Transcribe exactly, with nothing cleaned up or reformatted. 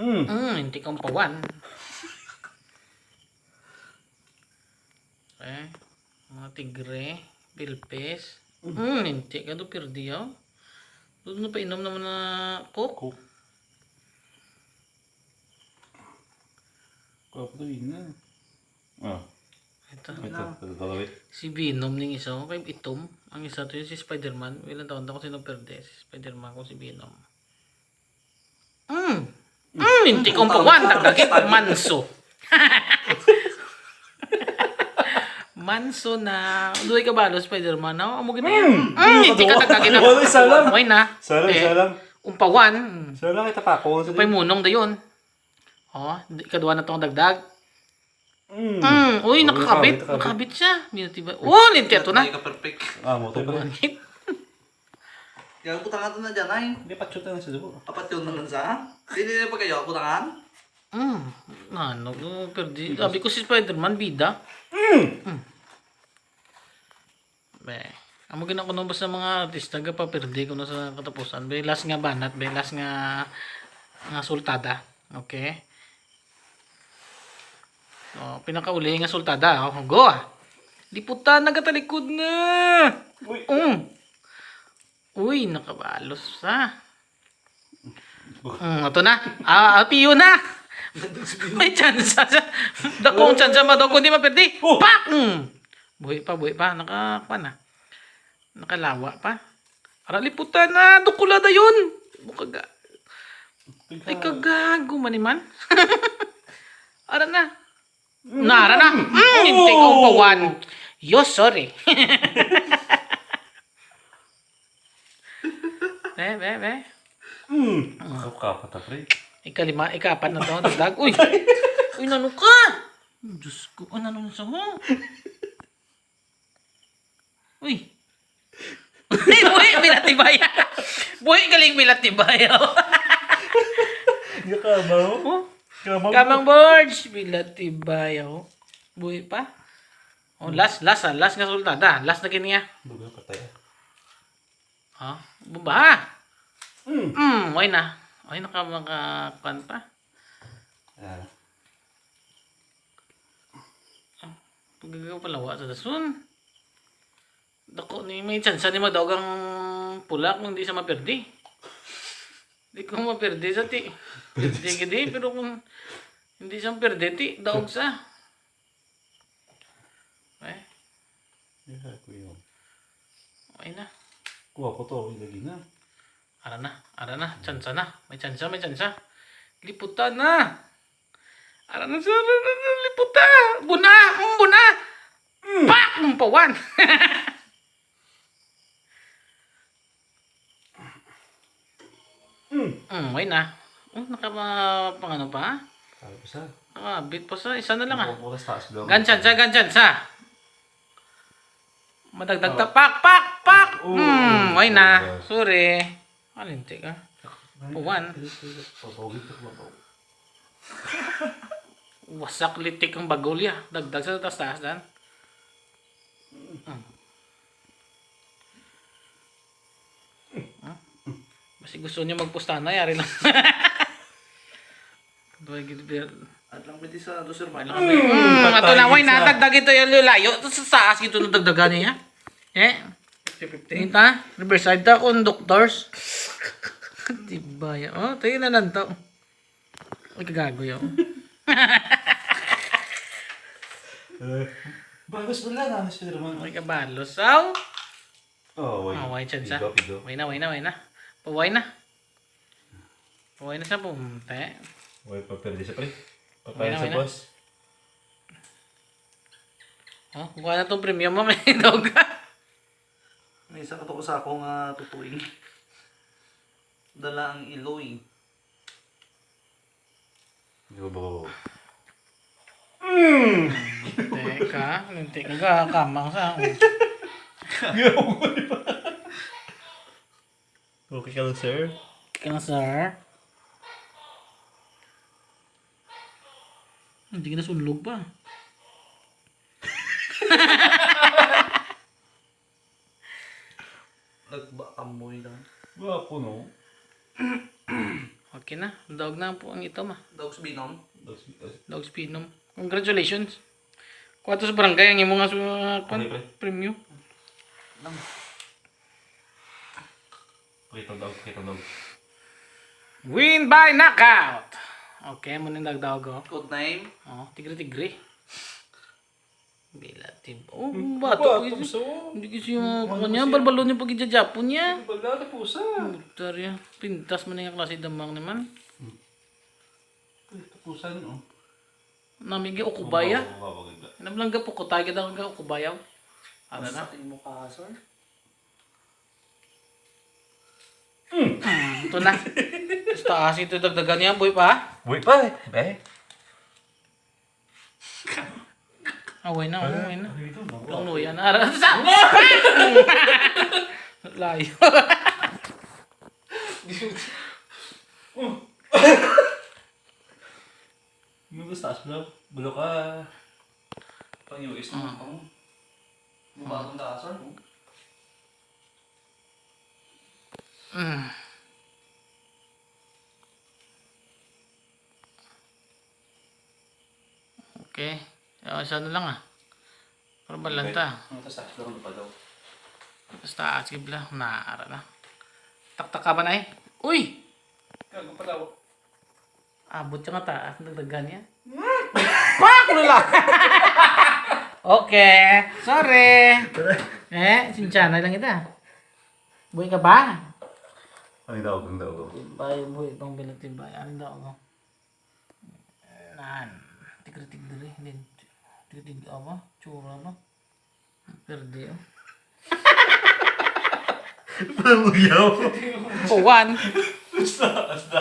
Mm. Mm, hindi kang pawan. Eh, mga tigre, pilpes. Mm. Mm, hindi ka do pirdi, oh. Doon na painom naman na Coke. Coke. Coke to yun na. Oh. Ito. Ito, ito, ito, wait. Si Venom ning isa, oh, kay itom. Ang isa to yun, si Spider-Man. Ilang taon na ako sino perde? Si Spider-Man ko, si Venom. Mm. Mm, hindi ko pawan, dagdagit, manso. Manso na, duhay ka balo, Spider-Man, no? Amo gid. Mm. Mm, hindi ka dagdagit. Wala, isa lang. Way na. Isa lang, eh, isa lang. Umpawan. Isa lang, ita pa ako. Upay munong dayon. Oh, di, kadwa na tong dagdag. Mm. Mm, uy, oh, nakakabit, nakakabit, nakakabit siya. Binati ba? Oh, linti ato na. Ay, ka-perfect. Ah, mo to, pre. Pangit. Kaya butangan to na dyan, ay. Hindi, patsyot na lang sa dugo. Apat yun naman sa? Hindi, hindi, pagkayo, butangan? Mm, ano, oh, perdi. Sabi ko si Spider-Man, bida. Mm. Mm. Be, amo gina kuno ba sa mga artista, gapaperde kuno sa katapusan. Be, last nga banat, be, last nga, nga sultada. Okay? Oh, pinakauli nga sultada. Oh, go, ah. Liputan, nagatalikod na. Uy. Mm. Uy, nakabalos sa. Mm, ato na. Ah, apiyo na. May tsansa siya. Dakong tsansa, madaw, kundi mapirdi. Oh! Pak! Mm. Buhi pa, buhi pa. Naka, kuwan na. Nakalawa pa. Ara, liputan na. Dukula dayon. Bukaga. Ay, kagago man ni man. Ara na. Nara na. Mm, hindi ko pawan. Yo, sorry. Be, be, be. Mm. Ah. Ikaw ka pa ta, pre. Ikalima, ikapat na to, dagdag. Uy! Uy, nano ka? Diyos ko, ano nung sa mo? Uy. Uy, buhi, Bilatibaya. Buhi, galing Bilatibaya. Yakabaw. Oh. Kamang Kamang Borge, Bilatibaya, oh. Buhi pa. Oh, last, last, ah, last nga sultada. Last na kini, ah. Duga patay, ah. Ha? Bumba, ha? Mm. Mm, way na. Way na ka makakuan pa. Ah. Pagkakapalawa sa dason. Dako ni, may tsansa ni madaog ang pula kung di siya mapirdi. Di ko mapirdi sa ti. Pirdi gidi, pero kung hindi siya pirdi, ti, daog sa. Eh? Ay, na. Kuha ko to, ang lagi na. Ara na, ara na, tsansa na. May tsansa, may tsansa. Liputan na. Ara na, sa, na, na, na, liputa. Buna, mm, buna. Mm. Pak! Ang pawan. Mm. Mm, way na. Oh, naka-, pang ano pa? Sabi ko sa. Nakabit pa sa. Isa na lang, ah. Ang oras taas daw. Ganchan sa, ganchan sa. Madagdag ta. Oh. Pak, pak, pak! Oh, hmm, way na. Oh, sorry. Alinti ka. Ay, puwan. Papawi ka, papawi. Wasak litik ang bagulya. Dagdag sa taas-taas, dan. Hmm. Hmm? Basi gusto niya magpustanay, ari lang. Duhay gid, ber-, at lang pwede sa dos hermanos. Mm, ato na, way na, dagdag ito yung layo. Ito sa taas, ito na dagdagan niya. Eh? Fifty fifty. Kita? Riverside ta kung doctors. Diba yan? Oh, tayo na lang to. Ay, kagago yun. Eh, balos mo lang, ano, Spider-Man? Ay, kabalos. Aw? Oh, way. Oh, way, tsansa. Pido, pido. Way na, way na, way na. Paway na. Paway na sa pumte. Way, pagperde sa pre. Way na, way na. Pagperde sa boss. Oh, kuha na tong premium mo, may daog ka. May isa ka to ko sa ako nga tutuing. Dala ang iloy. Di ba ba? Mm. Teka, linti ka ga, kamang sa ako. Okay ka lang, sir? Okay ka lang, sir? Hindi ka nasunlog pa. Nagba-, amoy lang. Wala ko, no? Wag Okay na, daog na po ang itom, ah. Daog sa binom. Daog sa binom. Congratulations. Kuha to sa barangay ang imo nga su-, ah, kwan, okay, pre, premyo. Lang. Pakita daog, pakita daog. Win by knockout. Okay, mo nang dagdag, oh. Code name? Oh, tigre-tigre. Bila tib-, oh, bato ko ito. Hindi kasi yung kanya, balbalon yung pagkijajapon niya. Balbalo, pusa. Puta riya. Pintas man yung klase damang naman. Tapusan, oh. Namigi ukubaya. Ubaw, ubaw, ubaw. Nablangga po ko tayo, kita kang ukubaya. Ano na? Basta imo ka, sir? Mm, ito na. Basta kasi ito dagdagan niya, boy pa. Boy pa, eh. Eh. Away na, away na. Ano ito? Ang luya na. Ara, sa- Layo. Yung gusto, bro. Bro ka. Pang U S na ako. Mabagong taas, ah. Mm. Okay. Ah, isa na lang, ah. Para balanta. Ang taas, taas lang pa daw. Basta, ah, sige, bla. Naara na. Taktak ka ba na eh? Uy! Gago pa daw. Abot siya nga taas, nagdagan niya. Pak! Lula! Okay. Sorry. Eh, sinsyanan lang kita. Buhay ka ba? Ay, daog, ang daog. Tibay, buhay pang bilang tibay. Ano daw ako? Nan. Tigre-tigre. Din. Tigre-tigre. Apa? Tsura ba? Perde, oh. Paluyaw. Kuwan. Basta, basta.